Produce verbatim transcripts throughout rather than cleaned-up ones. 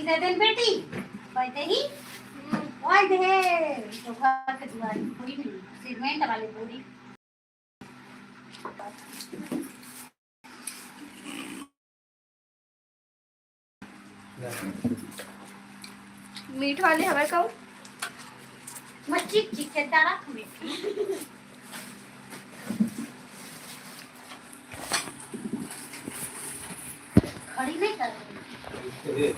दे देन बेटी, पैदे ही, ओए दे, तो घर के दुआरी पूरी मिली, सीमेंट वाली पूरी। मीठ वाले हवय कहूँ? मत चिक चिक के डारा मीठ। खड़ी नहीं कर रही।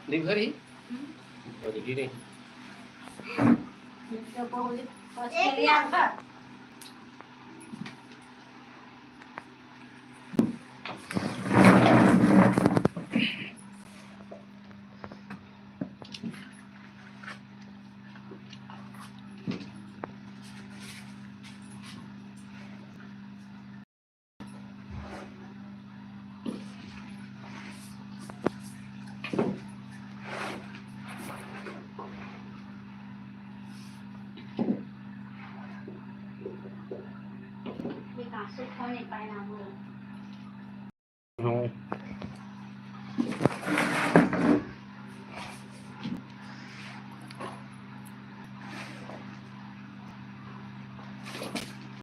दिघर ही? हम्म। और दिघी नहीं। एक लाख।